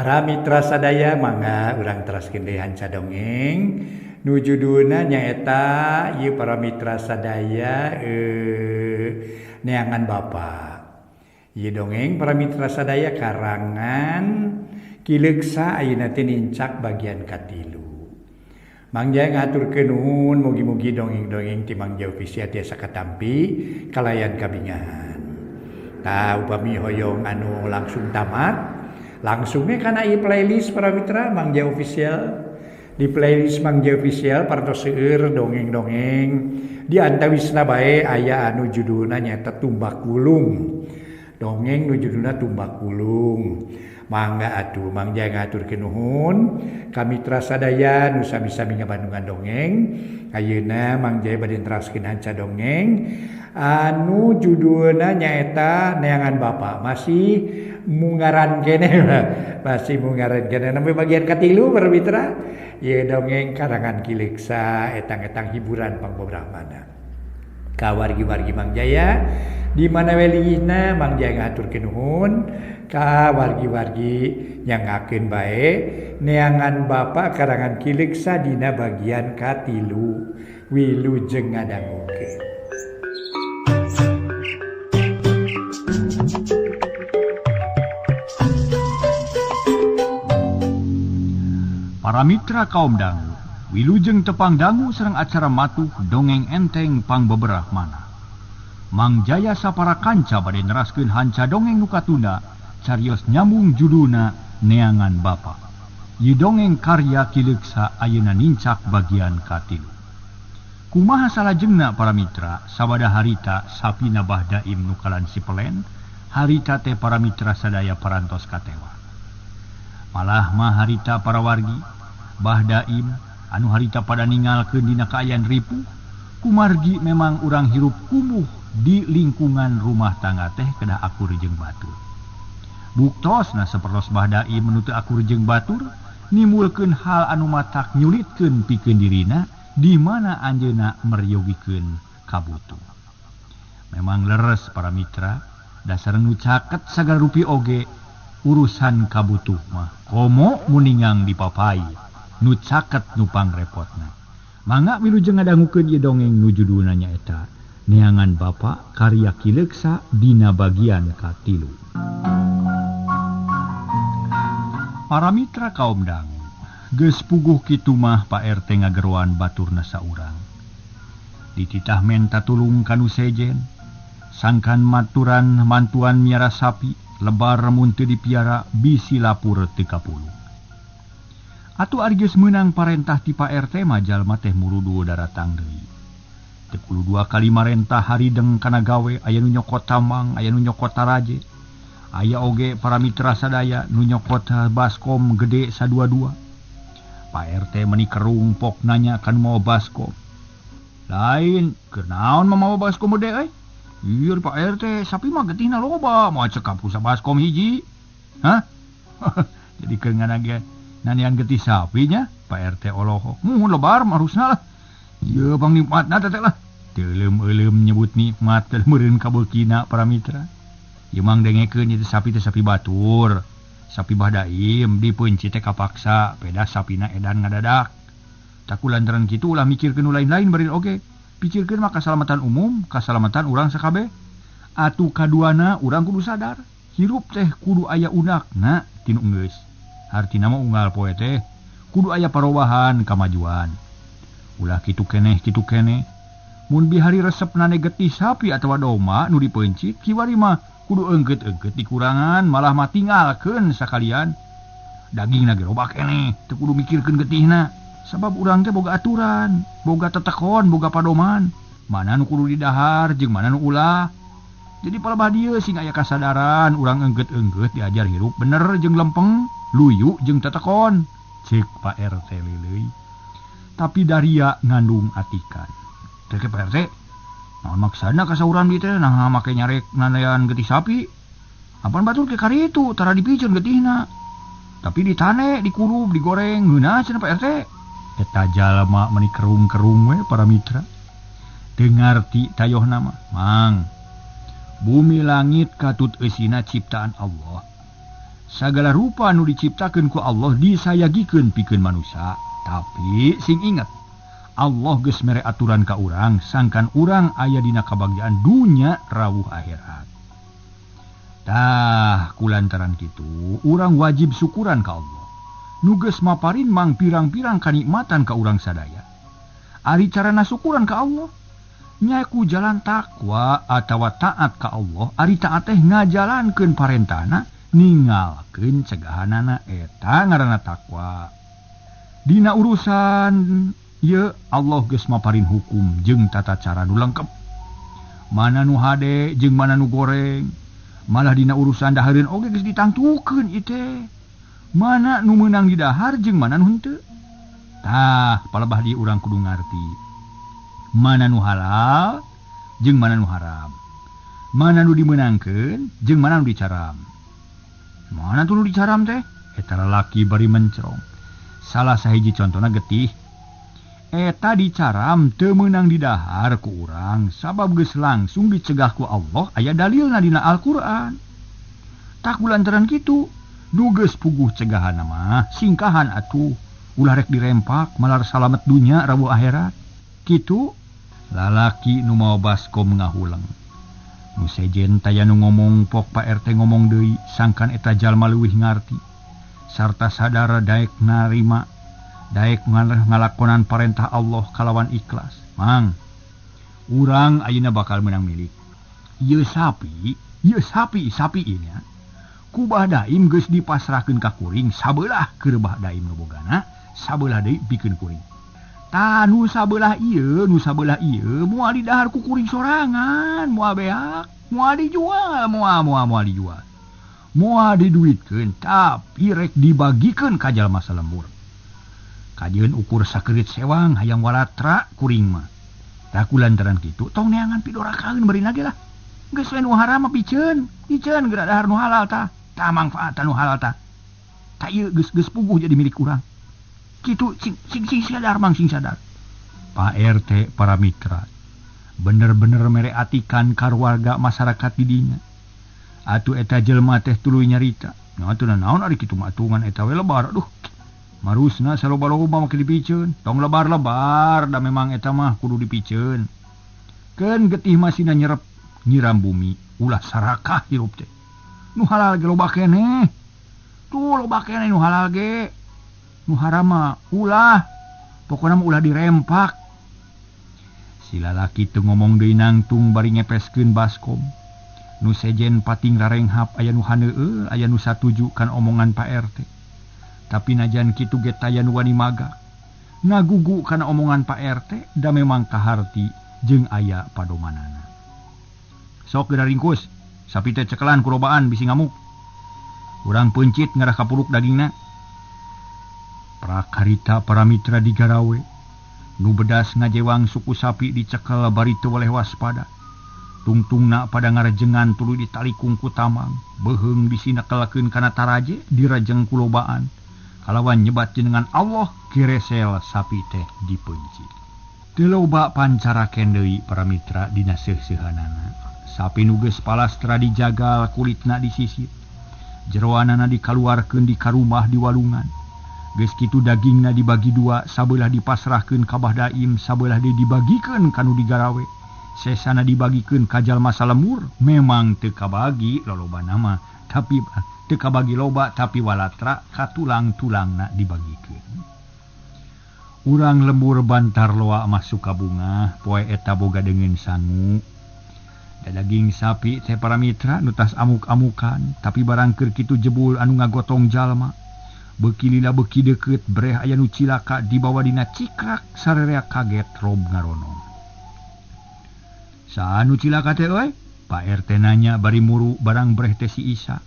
Para mitra sadaya mangga urang teraskeun deui hanca dongeng nu judulna nyaeta ieu para mitra sadaya neangan bapa. Ieu dongeng para mitra sadaya karangan Ki Leuksa ayeuna teh nincak bagian katilu. Mang Jaya ngahaturkeun nuhun mugi-mugi dongeng-dongeng ti Mang Jaya Official tiasa katampi kalayan kabingahan. Tah upami hoyong anu langsung tamat langsung we kana ieu playlist para mitra Mang Jaya Official. Di playlist Mang Jaya Official parantos seueur dongeng-dongeng di antawisna bae aya anu judulna nyaeta Tumbak Wulung. Dongeng nu judulna Tumbak Wulung. Mangga atuh Mang Jaya ngahaturkeun nuhun ka mitra sadaya nu sami-sami ngabandungan dongeng. Ayeuna Mang Jaya bade neraskeun hanca dongeng anu judulna nyaeta Neangan Bapa. Masih mungaran keneh, masih mungaran keneh nembe bagian katilu para mitra. Ieu dongeng karangan Ki Leuksa etang-etang hiburan pangbobrahmana. Ka wargi-wargi Mang Jaya di mana we lingihna Mang Jaya ngahaturkeun nuhun ka wargi-wargi nyangakeun bae Neangan Bapa karangan Ki Leuksa dina bagian katilu. Wilujeng ngadangukeun. Para mitra kaum dangu, wilujeng tepang dangu sareng acara matuh dongeng enteng pangbeberahmana. Mang Jaya sapara kanca bade neraskeun hanca dongeng nu katunda carios nyambung judulna Neangan Bapa. Ieu dongeng karya Ki Leuksa ayeuna nincak bagian katilu. Kumaha salajengna para mitra sabada harita sapina Bah Daim nu kalan sipelen, harita teh para mitra sadaya parantos katewa. Malah mah harita para wargi Bah Daim anu harita pada ningalkeun dina kaayaan ripuh, kumargi memang urang hirup kumuh di lingkungan rumah tangga teh kedah akur jeung batur. Buktosna sapertos Bah Daim nu teu akur jeung batur nimulkeun hal anu matak nyulitkeun pikeun dirina di mana anjeunna meryogikeun kabutuh. Memang leres para mitra, dasar nu caket sagala rupi oge urusan kabutuh mah komo muningang dipapai nu caket nu pangrepotna. Mangga wilujeng ngadangukeun ieu dongeng nu judulna nyaeta Neangan Bapa karya Ki Leuksa dina bagian katilu. Para mitra kaum dangu, geus puguh kitu mah Pak RT ngageroan baturna saurang. Dititah menta tulung ka nu sejen, sangkan maturan mantuan miara sapi lebar mun teu dipiara bisi lapur teu kapulung. Atuh ari geus meunang parentah ti Pak RT mah jalma teh murudu daratang deui. Teu kudu dua kali marentah harideng kana gawe, aya nu nyokot tamang, aya nu nyokot taraje. Aya oge para mitra sadaya nu nyokot baskom gede sadua-dua. Pak RT meuni kerung pok nanya kan mau baskom. Lain, keur naon mah mawa baskom gede euy? Ieu Pak RT, sapi mah getihna loba, moal cekap ku baskom hiji. Hah? Jadi keur nganage nanian getih sapinya, Pak RT olohok. Muhun lebar marusna lah. Ieu bang nikmatna teh lah. Teu euleum-euleum nyebut nikmat teh meureun kabeukina para mitra. Ieu mang dengekeun ieu sapi teh sapi batur. Sapi Bah Daim dipeunci teh kapaksa, peda sapina edan ngadadak. Taku lantaran kitu ulah mikirkeun nu lain-lain beureun oge. Pikirkeun mah kasalamatan umum, kasalamatan urang sakabeh. Atuh kaduana urang kudu sadar, hirup teh kudu aya unakna tinu geus. Hartina mah unggal poe teh kudu aya parobahan kamajuan. Ulah kitu keneh kitu keneh. Mun bihari resepna getih sapi atawa domba nu dipeuncit kiwari mah kudu eungkeut-eungkeut dikurangan malah mah tinggalkeun sakalian. Dagingna ge loba keneh, teu kudu mikirkeun getihna. Sabab urang teh boga aturan, boga tetekon, boga padoman. Mana nu kudu didahar jeung mana nu ulah. Jadi palebah dieu sing aya kasadaran urang eungkeut-eungkeut diajar hirup bener jeung lempeng, luyu jeung tetekon. Ceuk Pak RT leuleui. Tapi daria ngandung atikan. Teh Pak RT, naon maksana kasauran dieu teh nah make nyarek nanayan getih sapi. Apan batur ke karitu tara dipiceun getihna. Tapi ditane, dikurub, digoreng, ngeunah cenah Pak RT. Eta jalma meuni kerung-kerung we para mitra. Teu ngarti tayohna mah. Mang, bumi langit katut eusina ciptaan Allah. Sagala rupa nu diciptakeun ku Allah disayagikeun pikeun manusia. Tapi sing inget, Allah geus mere aturan ka urang sangkan urang aya dina kabagjaan dunya rawuh akhirat. Tah kulantaran kitu urang wajib syukuran ka Allah. Nu geus maparin mang pirang-pirang kanikmatan ka urang sadaya. Ari carana syukuran ka Allah nya ku jalan takwa atawa taat ka Allah. Ari taat teh ngajalankeun parentahna, ninggalkeun cegahanana, eta ngaranna takwa. Dina urusan ieu Allah geus maparin hukum jeung tata cara nu lengkep. Mana nu hade jeung mana nu goreng. Malah dina urusan dahareun oge geus ditangtukeun ieu teh. Mana nu meunang didahar jeung mana nu henteu. Tah palebah di urang kudu ngarti. Mana nu halal jeung mana nu haram. Mana nu dimeunangkeun jeung mana nu dicaram. Mana tuh nu dicaram teh? Eta lalaki bari mencrong. Salah sahiji contona getih. Eta dicaram teu meunang didahar ku urang sabab geus langsung dicegah ku Allah aya dalilna dina Al-Qur'an. Tak kulantaran kitu, nu geus puguh cegahanna mah singkahan atuh, ulah rek dirempak malar salamet dunya rabu akhirat. Kitu lalaki nu mawa baskom ngahuleng. Nu sejen taya nu ngomong pok Pak RT ngomong deui sangkan eta jalma leuwih ngarti sarta sadar daek narima daek ngalakonan parentah Allah kalawan ikhlas. Mang, urang ayeuna bakal menang milik. Ieu sapi, sapi ieu nya. Ku Bah Daim geus dipasrahkeun ka kuring sabelah keur Bah Daim nu bogana, sabelah deui pikeun kuring. Tah nu sabelah ieu, moal didahar ku kuring sorangan, moal beak, moal dijual, moal dijual. Moal diduitkeun, tapi rek dibagikeun ka jalma salembur. Kajeun ukur sakerit sewang hayang walatra kuring mah. Tah kulantaran kitu tong neangan pidorakaeun bari nage lah. Geus we nu haram mah piceun, piceun geura dahar nu halal tah. Tah mangfaatan nu halal tah. Tah ieu geus puguh jadi milik urang. Kitu sing sadar mang sing sadar. Pak RT para mitra bener-bener mere atikan ka warga masyarakat di dinya. Atuh eta jelema teh tuluy nyarita. Nah atuh naon ari kitu mah atungan eta we lebar aduh. Marusna saloba-loba make dipiceun. Tong lebar-lebar da memang eta mah kudu dipiceun. Keun getih masina nyerep nyiram bumi ulah sarakah hirup teh. Nu halal ge loba keneh. Tuh loba keneh nu halal ge. Nu haram mah ulah. Pokona mah ulah dirempak. Si lalaki teu ngomong deui nangtung bari ngepeskeun baskom. Nu sejen pating rarenghap aya nu haneueul aya nu satuju kan omongan Pak RT. Tapi najan kitu ge taya nu wani maga. Ngagugu kana omongan Pak RT da memang kaharti jeung aya padomanana. Sok geura ringkus, sapi teh cekelan kurobaan bisi ngamuk. Urang peuncit ngarah kapuruk dagingna. Prakarita para mitra digarawe. Nu bedas ngajewang suku sapi dicekel bari teu weleh waspada. Tungtungna pada ngarejengan tuluy ditalikung ku tamang. Beuheung bisi nekelakeun kana taraje dirajeng ku lobaan. Kalawan nyebat jenengan Allah kiresel sapi teh dipeuncit. Teu loba pancara deui para mitra dina seuseuhanana. Sapi nu geus palastra dijagal kulitna disisit. Jeroanana dikaluarkeun di karumah di walungan. Geus kitu dagingna dibagi dua, sabelah dipasrahkeun ka Bah Daim, sabelah deui dibagikeun ka nu digarawe. Sesana dibagikeun ka jalma salemur, memang teu kabagi lolobana mah, tapi teu kabagi loba tapi walatra ka tulang-tulangna dibagikeun. Urang lembur bantar loa masuk ka bunga, poe eta boga deungeun sangu. Da daging sapi teh para mitra nu tas amuk-amukan, tapi barang keur kitu jebul anu ngagotong jalma. Beuki lila beuki deukeut breh aya nu cilaka dibawa dina cikrak sarerea kaget rob ngarono. Saha nu cilaka teh euy? Pak RT nanya bari muru barang breh teh si Isa.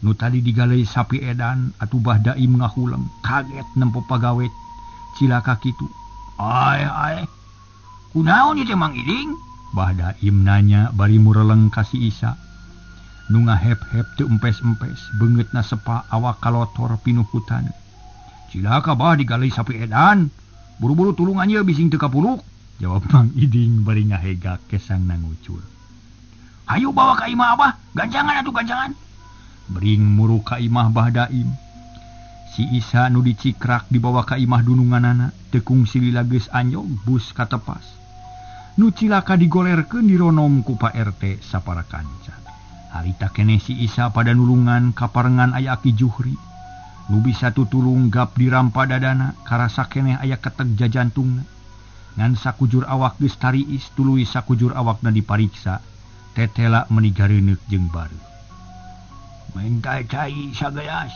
Nu tadi digaleuy sapi edan atuh Bah Daim ngahuleng kaget nempo pagawe cilaka kitu. Ae ae. Kunaon ieu teh Mang Iding? Bah Daim nanya bari mureleng ka si Isa. Nu ngahep-hep teu empes-empes beungeutna sepa awak kalotor pinuh hutan. Cilaka bah digaleuy sapi edan. Buru-buru tulungan ieu bising teu kapuluk. Jawab Mang Iding bari ngahegak kesangna ngucur. Hayu bawa ka imah abah, gancangan atuh gancangan. Bring muruk ka imah Bah Daim. Si Isa nu dicikrak dibawa ka imah dununganana teu kungsi lila geus anjog bus katepas. Nu cilaka digolerkeun dironom ku Pak RT sapara kanca. Harita keneh si Isa pada nulungan kaparengan aya Aki Juhri. Nu bisa tutulung gap dirampa dadana karasa keneh aya keteg jajantungna. Ngan sakujur awak geus tariis tuluy sakujur awakna dipariksa tetela meuni gareuneuk jeung bareuh. Menta cai sageas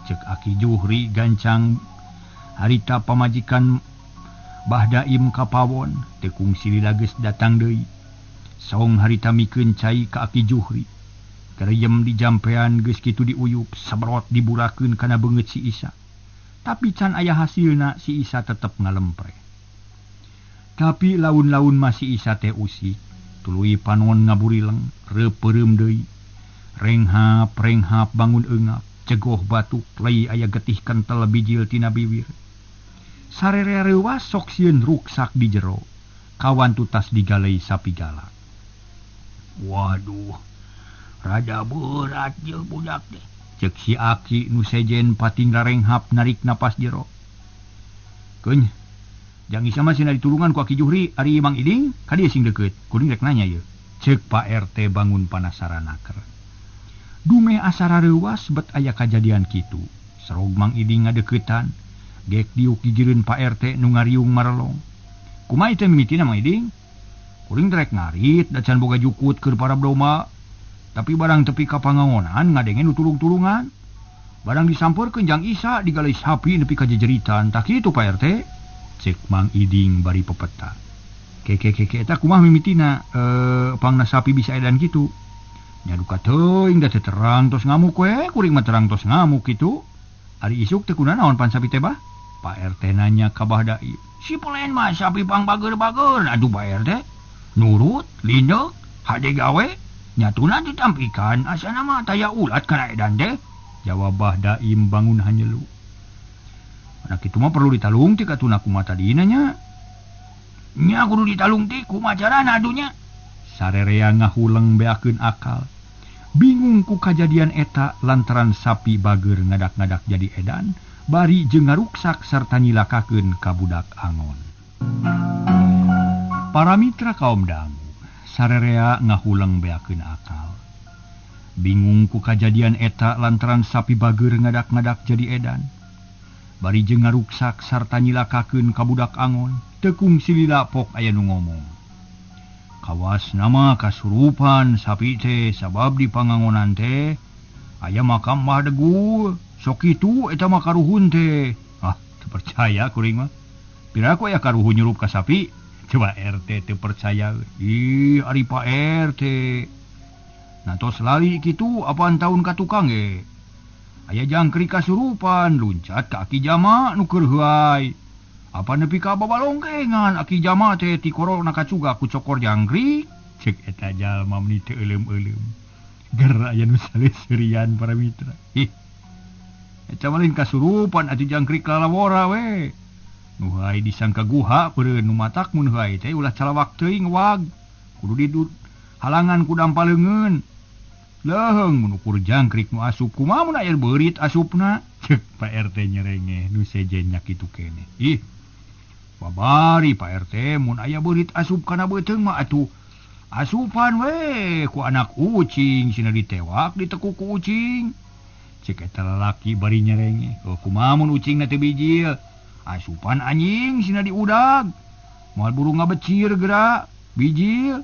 cek Aki Juhri gancang harita pamajikan Bah Daim ka pawon teu kungsi lila geus datang deui. Saung harita mikeun cai ka Aki Juhri. Kareyem dijampean geus kitu diuyup sabrot diburakeun kana beungeut si Isa. Tapi can aya hasilna si Isa tetep ngalempre. Tapi laun-laun masih Isa teh usik, tuluy panon ngaburileng, reupeureum deui. Renghap-renghap bangun eungap, cegoh batuk lei aya getih kentel bijil tina biwir. Sarere reuwas sok sieun ruksak di jero, kawan tutas digalei sapi galak. Waduh, rada berat jeung budak teh. Ceuk si Aki nu sejen pating rarenghap narik napas jero. Keun Jang Isa mah sina ditulungan ku Aki Juhri, ari Mang Iding ka dieu sing deukeut. Kuring rek nanya ieu. Ceuk Pak RT bangun panasaran naker. Dumeh asa rareuwas bet aya kajadian kitu. Serog Mang Iding ngadeuketan, gek diuk gigireun Pak RT nu ngariung marelong. Kumaha teh mimitina Mang Iding? Kuring rek ngarit da can boga jukut keur para domba. Tapi barang tepi ka pangangonan ngadenge nu tulung-tulungan. Barang disampeurkeun Jang Isa digalih sapi nepi ka jejeritan. Tah kitu Pak RT. Cek Mang Iding bari pepeta. Keke eta kumaha mimitina pangna sapi bisa edan kitu. Nya duka teuing da teu terang tos ngamuk we, kuring mah terang tos ngamuk kitu. Ari isuk teu kunanaon pan sapi teh bah? Pak RT nanya ka Bah Daim. Si pelen mah sapi pang bager-bager. Aduh Pak RT. Nurut, lindeuk, hade gawe, nyatuna ditampikan asana mah taya ulat kana edan teh. Jawab Bah Daim bangun hanyelu. Anak itu mah perlu ditalung tik atuh kumaha tadina nya. Nya kudu ditalung tik kumaha carana adunya. Sarerea ngahuleng beakeun akal. Bingung ku kajadian eta lantaran sapi bager ngadak-ngadak jadi edan, bari jeung ngaruksak sarta nyilakakeun ka budak angon. Para mitra kaum dangu, sarerea ngahuleng beakeun akal. Bingung ku kajadian eta lantaran sapi bager ngadak-ngadak jadi edan. Bari jeung ngaruksak sarta nyilakakeun ka budak angon, teu kungsi lila pok aya nu ngomong. Kawas nama kasurupan sapi teh sabab di pangangonan teh aya makam Mbah Degul, sok kitu eta mah karuhun teh. Ah, teu percaya kuring mah. Piraku aya karuhun nyurup ka sapi? Coba RT teu percaya. Ih, ari Pak RT. Nah tos lali kitu apaan tahun ka tukang ge. Aya jangkrik kasurupan luncat ka Aki Jama nu keur heuay. Apa nepi ka babalongkengan Aki Jama teh ti korona kacuga ku cokor jangkrik. Cek eta jalma meuni teu euleum-euleum. Ger aya nu saleseurian para mitra. Ih. Eta mah lain kasurupan atuh jangkrik lalawora we. Nu heuay disangka guha peureun nu matak mun heuay teh ulah calawak teuing wag. Kudu didut halangan ku dampa leungeun. Leuheung mun ukur jangkrik nu asup kumaha mun aya beurit asupna. Ceuk Pak RT nyerengeh nu sejen nya kitu keneh. Ih. Babari Pak RT mun aya beurit asup kana beuteung mah atuh asupan we ku anak ucing sina ditewak ditekuk ku ucing. Cek eta lalaki bari nyerengeh. Oh kumaha mun ucingna teu bijil. Asupan anjing sina diudag. Moal buru ngabecir geura bijil.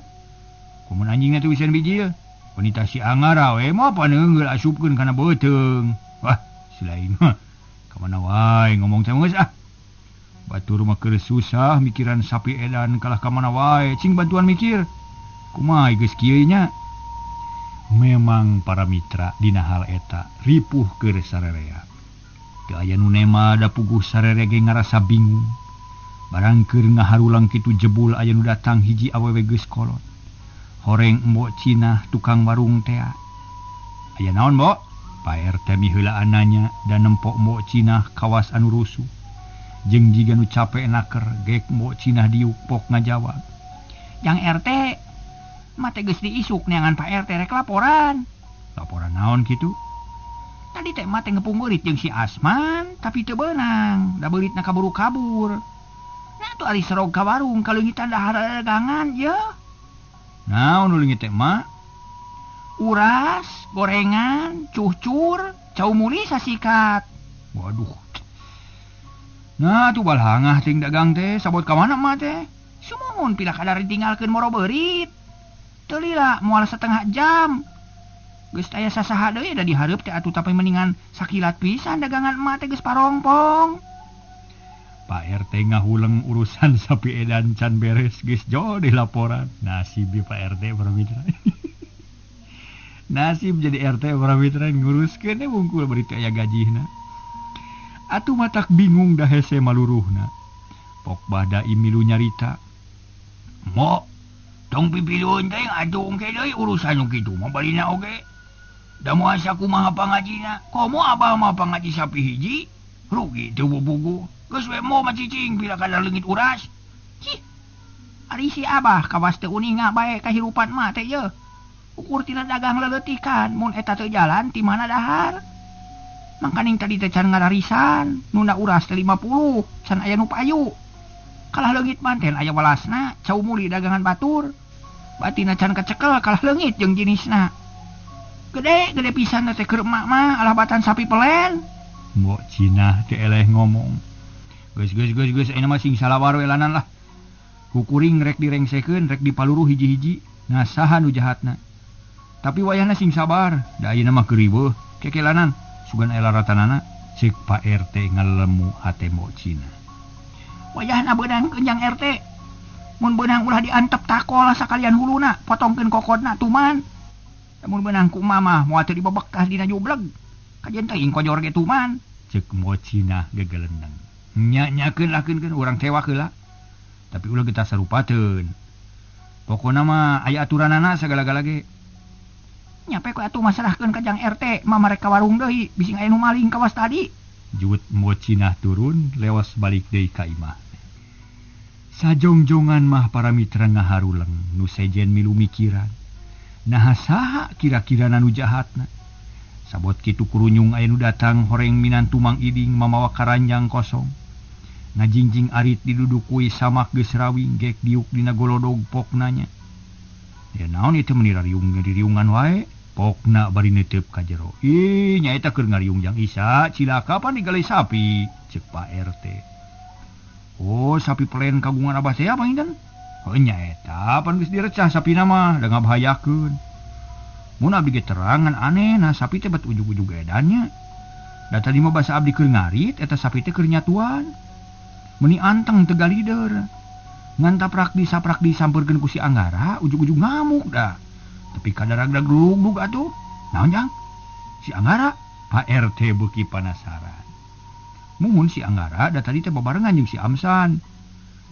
Kumun anjingna teu bisa bijil. Wanita si Angara we mah paneunggeul asupkeun kana beuteung. Wah, selain mah ka mana wae ngomong teh geus ah. Batur mah keur susah mikiran sapi edan kalah ka mana wae, cing bantuan mikir. Kumaha geus kieu nya? Memang para mitra dina hal eta ripuh keur sarerea. Teu aya nu nema da puguh sarere ge ngarasa bingung. Barang keur ngaharulang kitu jebul aya nu datang hiji awewe geus kolot. Horeng Mbok Cinah tukang warung tea. Aya naon, Mbok? Pak RT miheulaan nanya dan nempok Mbok Cinah kawas anu rusuh. Jeung jiga nu capek naker gek Mbok Cinah diuk pok ngajawab. Jang RT, mah teh geus diisuk neangan Pak RT rek laporan. Laporan naon kitu? Tadi teh mah teh ngepung beurit jeung si Asman, tapi teu beunang, da beuritna kaburu kabur. Nah tuh ari serog ka warung kaleungitan dahar dagangan ye. Naon nu leungit teh mak? Uras, gorengan, cucur, cau muli sasikat. Waduh. Nah tuh balhangah ting dagang teh sabot ka mana mak teh? Sumungun pila kadar ditinggalkeun moro beurit. Teu lila moal setengah jam. Geus aya sasaha deui da dihareup teh atuh tapi mendingan sakilat pisan dagangan emak teh geus parongpong. Pak RT ngahuleng urusan sapi edan can beres geus jauh di laporan. Nasib di Pak RT para mitra. Nasib jadi RT para mitra nguruskeun wungkul bari teu aya gajihna. Atuh matak bingung da hese maluruhna. Pok bada imilu nyarita. Mo, tong pipilueun teh atuh engke deui urusan nu kitu mah balina oge. Da moal sakumaha pangajina, komo abah mah pangaji sapi hiji, rugi teu bubugu. Geus we mo mah cicing pila kadar leungit uras. Cih. Ari si abah kawas teu uninga bae kahirupan mah teh ye. Ukur tina dagang leleutikan, mun eta teu jalan ti mana dahar. Mangkaning tadi teh can ngararisan, nunda uras teh 50, can aya nu payu. Kalah leungit manten aya welasna, cau muli dagangan batur. Batina can kecekel kalah leungit jeung jenisna. Gede gede pisan teh keur emak mah alah batan sapi pelen. Mbok Cinah teh eleh ngomong. Geus geus geus geus ayeuna mah sing salawar we lanan lah. Kukuring rek direngsekeun rek dipaluruh hiji-hiji, nah saha nu jahatna. Tapi wayahna sing sabar, da ayeuna mah keur riweuh kekelanan sugan aya laratanana ceuk Pak RT ngalemu hate Mbok Cinah. Wayahna beunang kenjang RT. Mun beunang ulah diantep takol sakalian huluna, potongkeun kokodna tuman. Mun beunang ku mama moal teu dibebekah dina jubleg. Kajen teuing kojor ge tuman. Ceuk Mbok Cinah gegelendeng. Nya-nyakeun lakeun urang tewak heula. Tapi ulah kita sarupateun. Pokona mah aya aturanana sagala-gala ge. Nyape ku atuh masalahkeun ka jang RT, mama rek ka warung deui, bising aya nu maling kawas tadi. Jut Mbok Cinah turun lewas balik deui ka imah. Sajongjongan mah para mitra ngaharuleng nu sejen milu mikiran. Naha saha kira-kira nu jahatna. Sabot kitu kurunyung aya nu datang horeng minantu Mang Iding mamawa karanjang kosong. Ngajingjing arit didudukui samak geus rawing gek diuk dina golodog pokna nya. Ya naon ieu teh meuni rariung diriungan wae. Pokna bari neuteup ka jero. Ih nyaeta keur ngariung jang Isa, cilaka pan digalih sapi, ceuk Pak RT. Oh, sapi pelen kagungan abah teh panginten? Heuh nyaeta pan geus direcah sapina mah da ngabahayakeun. Mun abdi ge terangan aneh nah sapi teh bet ujug-ujug edannya. Da tadi mah basa abdi keur ngarit eta sapi teh keur nyatuan. Meuni anteng teu galider. Ngan taprak disaprak disampeurkeun ku si Anggara ujug-ujug ngamuk da. Tapi kadaragdag dugdug atuh. Naon jang? Si Anggara Pak RT beuki panasaran. Muhun si Anggara da tadi teh babarengan jeung si Amsan.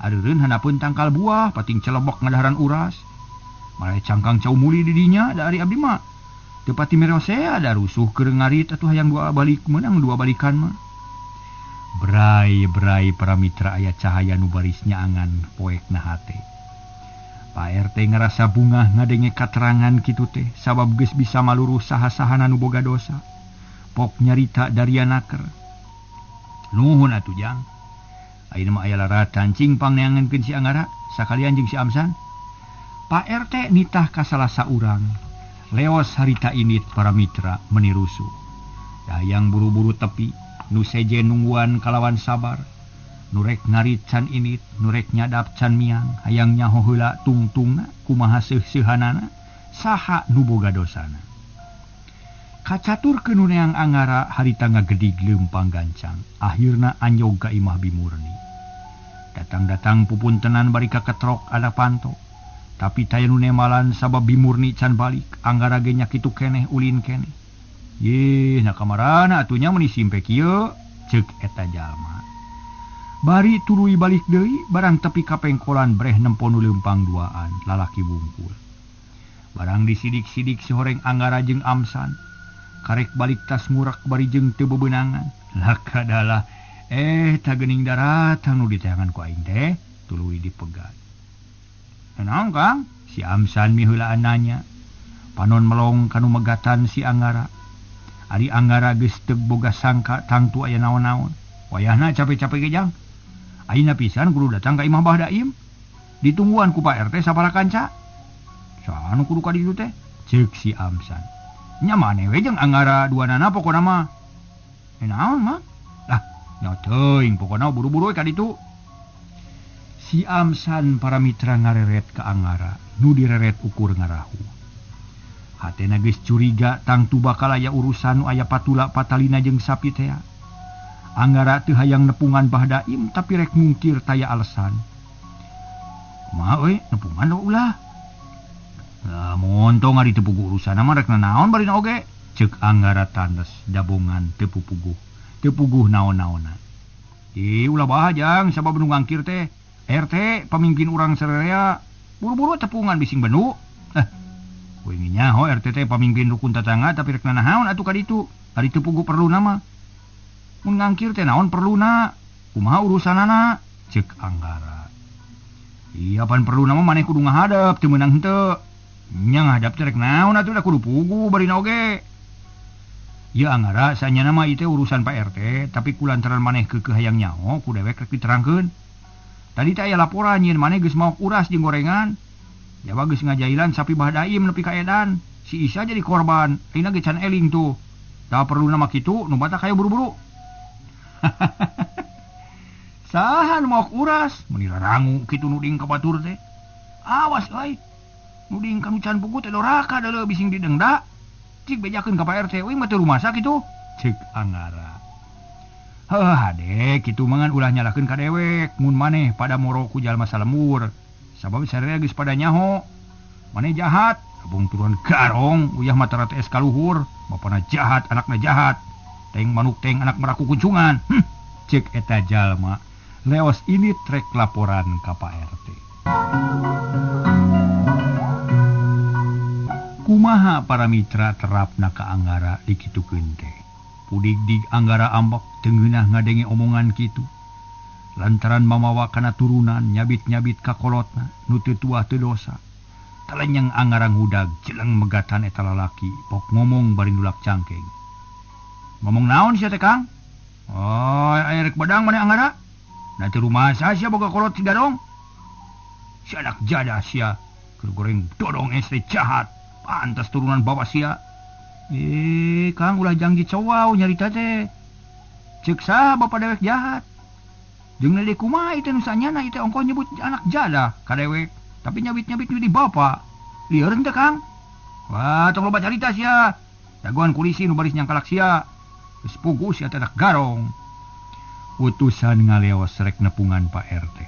Areureun handapeun tangkal buah pating celebok ngadaharan uras. Malah cangkang cau muli di dinya da ari abdi mah. Teu pati merosea da rusuh keur ngarit atuh hayang dua balik meunang dua balikan mah. Brai-brai para mitra aya cahaya nu baris nyaangan poekna hate. Pak RT ngerasa bungah ngadenge katerangan kitu teh sabab geus bisa maluruh saha-sahana nu boga dosa. Pok nyarita Darianaker. Nuhun atuh jang. Ayeuna mah aya laratan cing pangneangankeun si Anggara sakalian jeung si Amsan. Pak RT nitah ka salah saurang. Leos harita init para mitra meuni rusuh. Dayang buru-buru tepi nu sejen nungguan kalawan sabar. Nurek ngarit can init, nurek nyadap can miang, hayang nyaho heula tungtungna kumaha seuh-seuhanana, saha nu boga dosana. Kacatur nu neang Anggara harita ngagedig leumpang gancang, akhirna anjog ka imah Bimurni. Datang-datang pupuntenan bari kaketrok ada panto. Tapi taya nu nemalan sabab Bimurni can balik, Anggara ge nya kitu keneh ulin keneh. Yeh, na kamarana atuh nya meuni simpe kieu, ceuk eta jalma. Bari tuluy balik deui barang tepi ka pengkolan breh nempo nu leumpang duaan lalaki wungkul. Barang disidik-sidik si horeng Anggara jeung Amsan. Karek balik tas murak bari jeung teu bebenangan. Lakadalah ta geuning daratan nu diteangan ku aing teh tuluy dipegat. Naon Kang? Si Amsan miheulaan nanya. Panon melong kanu megatan si Anggara. Ari Anggara geus teu boga sangka tangtu aya naon-naon. Wayahna capek-capek ge jang. Ayeuna pisan kudu datang ka imah Bah Daim. Ditungguan ku Pak RT sapara kanca. Saha nu kudu ka ditu teh? Ceuk si Amsan. Nya maneh we jeung Anggara duanana pokona mah. Naon mah? Lah, nya teuing pokona buru-buru we ka ditu. Si Amsan para mitra ngareret ka Anggara, nu direret ukur ngarahu. Hatena geus curiga tangtu bakal aya urusan nu aya patula patalina jeung sapi tea. Anggara teu hayang nepungan Bah Daim tapi rek mungkir taya alasan. Kumaha euy nepungan ulah? Lah montong ari teu puguh urusanna mah rek nanaon barina oge. Ceuk Anggara tandes dabongan teu pupuguh. Teu puguh naon-naonna. Ih ulah bahajang sabab nu ngangkir teh RT pamimpin urang sararea buru-buru tepungan bising benu. Kuing nyaho RT teh pamimpin rukun tetangga tapi rek nanaon atuh ka ditu. Ari teu puguh perluna mah. Mun ngangkir teh naon perluna? Kumaha urusanana? Ceuk Anggara. Iya pan perluna mah maneh kudu ngahadep teu meunang henteu. Nya ngahadap teh rek naon atuh da kudu puguh barina oge. Ieu Anggara sanyana mah ieu teh urusan Pak RT tapi kulantaran maneh keukeuh hayang nyaho ku dewek rek diterangkeun. Tadi teh aya laporan nyeun maneh geus maok uras jeung gorengan. Jawa geus ngajailan sapi Bah Daim nepi ka edan. Si Isa jadi korban. Ayeuna ge can eling tuh. Tah perluna mah kitu nu batak hayo buru-buru. Saha nu maok uras? Meuni rarangu kitu nuding ka batur teh. Awas euy. Nuding ka nu can puguh teh doraka deuleu bising didengda. Cik bejakeun ka Pak RT euy mah teu rumasa kitu. Ceuk Anggara. Heuh hade kitu mangan ulah nyalahkeun ka dewek mun maneh pada moro ku jalma salembur. Sabab sararea geus pada nyaho. Maneh jahat, abong turun garong, uyah mah tara TS kaluhur, bapana jahat, anakna jahat. Teng manuk teng anak meraku kuncungan. Ceuk eta jalma. Leos ini trek laporan ka Pak RT. Kumaha para mitra terapna ka Anggara dikitukeun teh. Pudig-dig Anggara ambek teu ngeunah ngadenge omongan kitu. Lantaran mamawa kana turunan nyabit-nyabit ka kolotna nu teu tuah teu dosa. Talenyeng Anggara ngudag jeleng megatan eta lalaki pok ngomong bari nulak cangkeng. Ngomong naon sia teh Kang? Oh, aya rek bedang maneh Anggara? Da teu rumasa sia boga kolot si Dadong. Si anak jadah sia, keur goreng dodong este jahat. Pantas turunan bapak sia. Kang ulah janggi cowau nyarita teh. Ceuk saha bapak dewek jahat? Jeung lele kumaha ieu teh nu sanyana ieu teh ongkoh nyebut anak jadah ka dewek, tapi nyabit-nyabit nu di bapak. Lieur teh Kang. Wah, tong loba carita sia. Dagoan kulisi nu baris nyangkalak sia. Geus puguh sia teh anak garong. Utusan ngaleos rek nepungan Pak RT.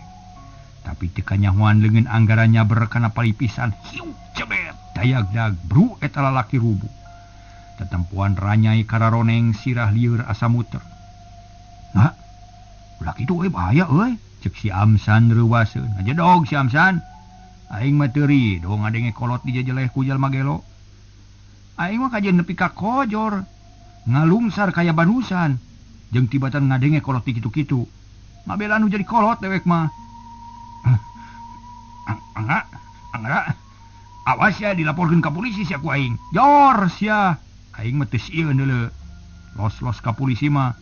Tapi teu kanyahoan leungeun Anggara nyaber kana palipisan. Hiu cebet dayag-dag bru eta lalaki rubuh. Tetempuan ranyai kararoneng sirah lieur asa muter. Nah, ulah kitu euy bahaya euy. Ceuk si Amsan reuwaseun. Ajedog si Amsan. Aing mah teu rido ngadenge kolot dijejeleh ku jalma gelo. Aing mah kajeun nepi ka kojor. Ngalungsar kaya banusan. Jeung tibatan ngadenge kolot di kitu-kitu. Mabela nu jadi kolot dewek mah. Angga, Anggara. Awas ya dilaporkeun ka polisi sia ku aing. Jor sia. Aing mah teu sieun deuleu. Los-los ka polisi mah.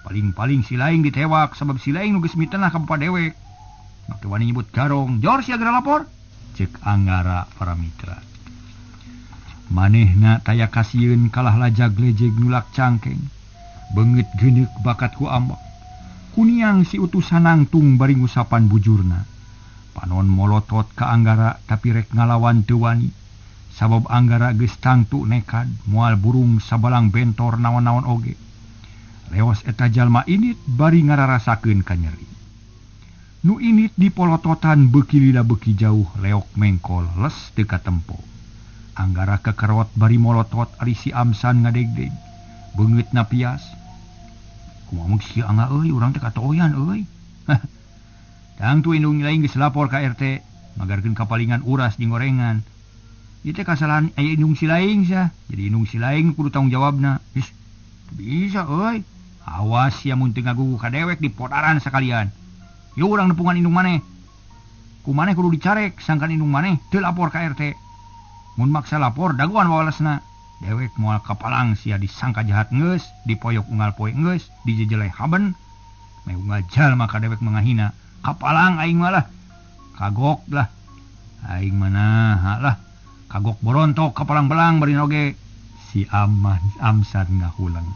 Paling-paling si laing ditewak sabab si laing nu geus mitenah ka bapa dewek. Make wani nyebut garong. Jor sia geura lapor. Ceuk Anggara para mitra. Manehna taya kasieun kalah lajag lejeg nulak cangkeng. Beungeut geuneuk bakat ku ambek. Kuniang si utusan nangtung bari ngusapan bujurna. Panon molotot ka Anggara tapi rek ngalawan teu wani. Sabab Anggara geus tangtu nekad moal burung sabalang bentor naon-naon oge. Leos eta jalma init bari ngararasakeun ka nyeri. Nu init dipolototan beuki lila beuki jauh leok mengkol les teu katempo. Anggara kekerot bari molotot ari si Amsan ngadegdeg. Beungeutna pias. Kumaha si Angga euy urang teh katoyan euy. Tangtu indung lain geus lapor ka RT magarkeun kapalingan uras jeung gorengan. Ieu teh kasalahan aya indung si laing sia. Jadi indung si laing kudu tanggung jawabna. Ih, bisa euy. Awas sia mun teu ngagugu ka dewek dipodaran sakalian. Yeuh urang nepungan indung maneh. Ku maneh kudu dicarek sangkan indung maneh teu lapor ka RT. Mun maksa lapor dagoan wawalesna. Dewek moal kapalang sia disangka jahat geus, dipoyok unggal poe geus, dijejeleh haben. Meh unggal jalma ka dewek mangahina. Kapalang aing malah. Kagok lah. Aing mana lah. Kagok borontok kapalang belang bari oge. Si Aman Amsan ngahulang.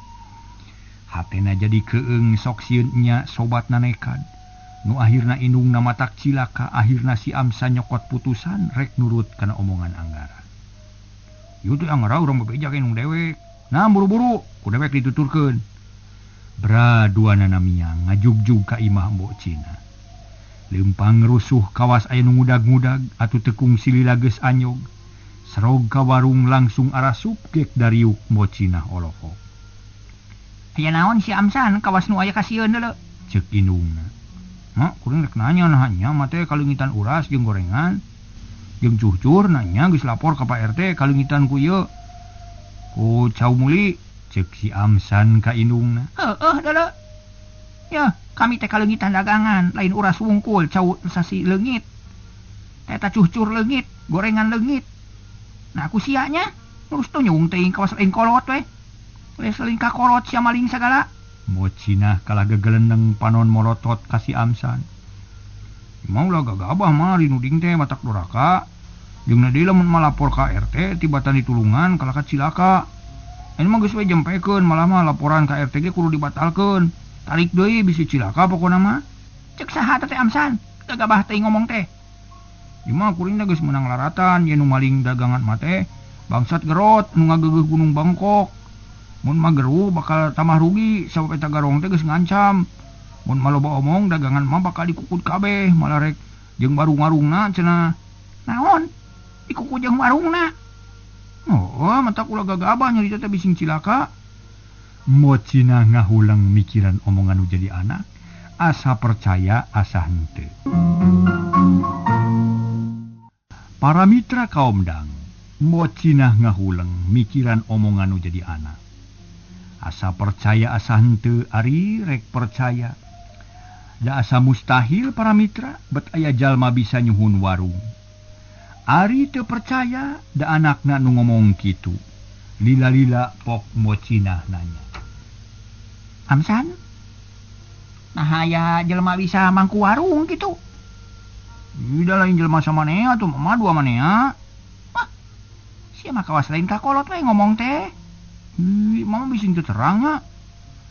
Hatena jadi keeng sok sieun nya sobatna nekad. Nu akhirna indungna matak cilaka, akhirna si Amsan nyokot putusan rek nurut kana omongan Anggara. Ieu teh Anggara urang bebeja ka indung dewek. Nah buru-buru ku dewek dituturkeun. Bra duanana miang ngajugjug ka imah Mbok Cina. Leumpang rusuh kawas aya nu ngudag-ngudag atuh tekung silila geus anyog. Serog ka warung langsung arasup gek dariuk Mbok Cina olohok. Aya naon si Amsan kawas nu aya kasieun deuleu? Ceuk indungna. Mak kuring rek nanya nah nya mah teh kaleungitan uras jeung gorengan. Jeung cucur nanya geus lapor ka Pak RT kaleungitan ku ieu. Ku cau muli ceuk si Amsan ka indungna. Heueuh deuleu. Ya, kami teh kaleungitan dagangan, lain uras wungkul cau sasi leungit. Eta cucur leungit, gorengan leungit. Nah ku sia nya terus tunyung teuing kawas lain kolot we. Geus lain ka kolot sia maling sagala. Mbok Cinah kalah gegeleneng panon morotot ka si Amsan. Mau lah gagabah mah rinuding teh matak doraka. Jeung na deui lamun malapor ka RT tibatan ditulungan kalah ka cilaka. Ini mah geus we jempekeun malah mah laporan ka RT ge kudu dibatalkeun. Tarik deui bisi cilaka pokona mah. Cek saha teh Amsan? Gagabah teh ngomong teh. Ieu mah kuring teh geus meunang laratan ye nu maling dagangan mah teh bangsat gerot nu ngageugeuh Gunung Bangkok. Mun mah geruh bakal tambah rugi sabab eta garong teh geus ngancam. Mun mah loba omong dagangan mah bakal dikukut kabeh malah rek jeung warung-warungna cenah. Naon? Dikukut jeung warungna. Oh, matak ulah gagabah nyarita teh bising cilaka. Mbok Cina ngahulang mikiran omongan nu jadi anak, asa percaya asa henteu. Para mitra kaum dang, Mbok Cina ngahulang mikiran omongan nu jadi anak. Asa percaya asa henteu ari rek percaya. Da asa mustahil para mitra bet aya jalma bisa nyuhun warung. Ari teu percaya da anakna nu ngomong kitu. Lila-lila pok Mbok Cina nanya. Amsan? Nah aya jelema bisa mangku warung kitu. Ida lain jelema samanea atuh mah dua manea. Wah. Sia mah kawas lain ka kolot we ngomong teh. Ih, mama bising teu terang nya.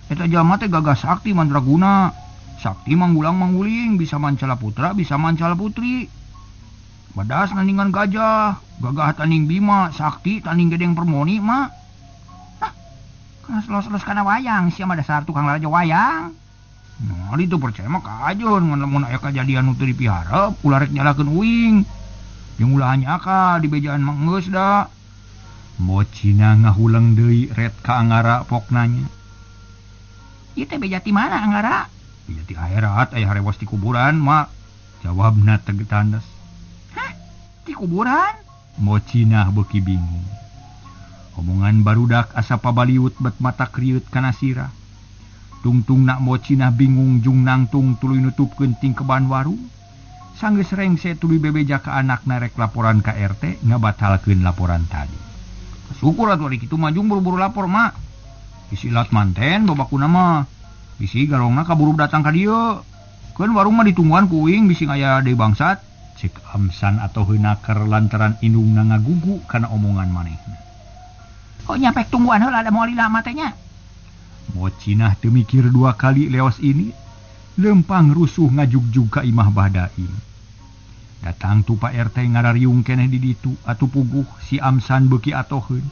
Eta jalma teh gagah sakti mandraguna. Sakti manggulang mangguling, bisa mancala putra, bisa mancala putri. Badas nandingan gajah, gagah tanding Bima, sakti tanding Gedeng Permoni mah. Nah, kana selos-selos kana wayang, sia mah dasar tukang lalajo wayang. Nah, itu percaya mah kajeun ngan lamun aya kajadian nu teu dipiharep, ulah rek nyalakeun uing. Jeung ulah nyaka di bejaan mah geus da. Mbok Cina ngahulang deui ret ka Anggara pok nanya. Ieu teh beja ti mana Anggara? Beja ti akhirat aya harewas di kuburan mak. Jawabna tegetandes. Hah? Di kuburan? Mbok Cina beuki bingung. Omongan barudak asa pabaliut bet mata kriut kana sirah. Tungtung nak Mbok Cina bingung jung nangtung tuluy nutupkeun tingkeban warung. Sanggeus rengse tuluy bebeja ka anakna rek laporan ka RT ngabatalkeun laporan tadi. Syukur atuh ari kitu mah jung buru-buru lapor mak. Bisi lat manten babakuna mah. Bisi garongna kaburu datang ka dieu. Keun warung mah ditungguan ku uing bisi aya deui bangsat. Cek Amsan atau heunaker lantaran indungna ngagugu kana omongan manehna. Kok nyampe tungguan heula da moal lila mah teh nya. Mbok Cinah teu mikir dua kali leos ini, lempang rusuh ngajugjug ka imah Bah Daim. Datang tu Pak RT ngarariung keneh di ditu atuh puguh si Amsan beuki atoheun.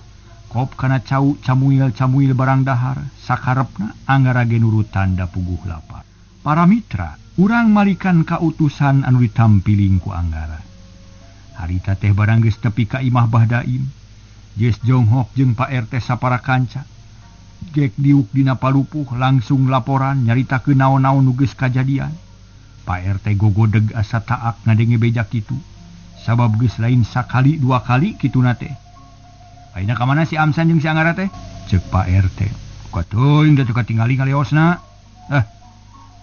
Kop kana cau camuil-camuil barang dahar sakarepna Anggara ge nurutan da puguh lapar. Para mitra, urang malikan kautusan anu ditampiling ku Anggara. Harita teh barang geus tepi ka imah Bah Daim. Geus jonghok jeung Pak RT sapara kanca. Gek diuk dina palupuh langsung laporan nyaritakeun naon-naon nu geus kajadian. Pak RT gogodeg asa taak ngadenge beja kitu. Sabab geus lain sakali dua kali kituna teh. Ayeuna ka mana si Amsan jeung si Anggara teh? Ceuk Pak RT. Katuing da teu katingali ngaleosna.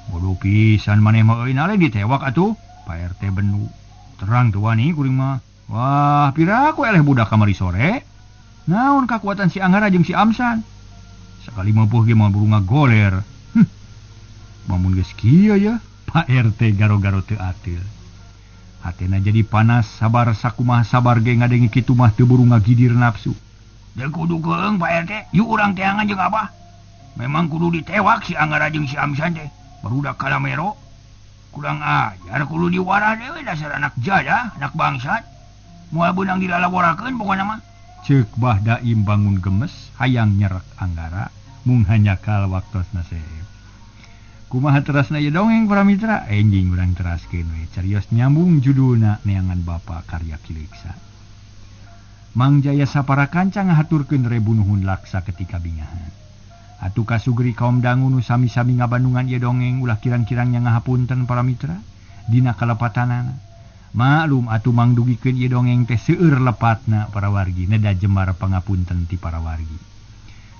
Bodoh pisan maneh mah euy nale ditewak atuh. Pak RT benu. Terang teu wani kuring mah. Wah, pira ku eleh budak kamari sore. Naon kakuatan si Anggara jeung si Amsan? Sakali mah ge moal buru ngagoler. Mamun geus kieu ya, Pak RT garo-garo teu atil. Hatena jadi panas, sabar sakumaha sabar ge ngadengi kitu mah teu buru ngagidir nafsu. Da kudu keung Pak RT, yuk urang teangan jeung Abah. Memang kudu ditewak si Anggara jeung si Amsan teh. Barudak kalamero. Kurang ajar kudu diwarah deui dasar anak jadah, anak bangsat. Moal beunang dilalaborakeun pokona mah. Ceuk Bah Daim bangun gemes hayang nyerek Anggara mung hanyakal waktosna seep. Kumaha terasna ieu dongeng para mitra? Enjing urang teraskeun we carios nyambung judulna Neangan Bapa karya Ki Leuksa. Mang Jaya sapara kanca ngahaturkeun rebu nuhun laksa ketika bingahan. Atuh kasugri kaum dangu nu sami-sami ngabandungan ieu dongeng ulah kirang-kirangnya ngahapunten para mitra dina kalepatanana. Maklum atuh mangdugikeun ieu dongeng teh seueur lepatna para wargi neda jembar pangapunten ti para wargi.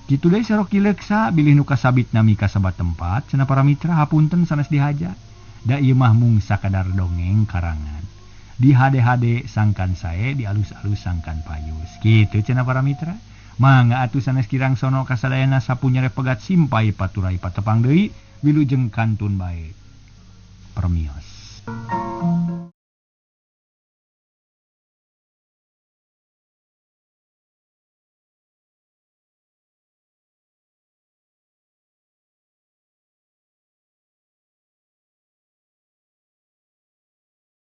Kitu deui sarok Ki Leuksa bilih nu kasabit nami kasabat tempat cenah para mitra hapunten sanes dihaja. Da ieu mah mung sakadar dongeng karangan. Di hade-hade sangkan sae di alus-alus sangkan payus. Kitu cenah para mitra. Mangga atuh sanes kirang sono kasadayana sapunyere pegat simpai paturai patepang deui wilujeng kantun bae. Permios.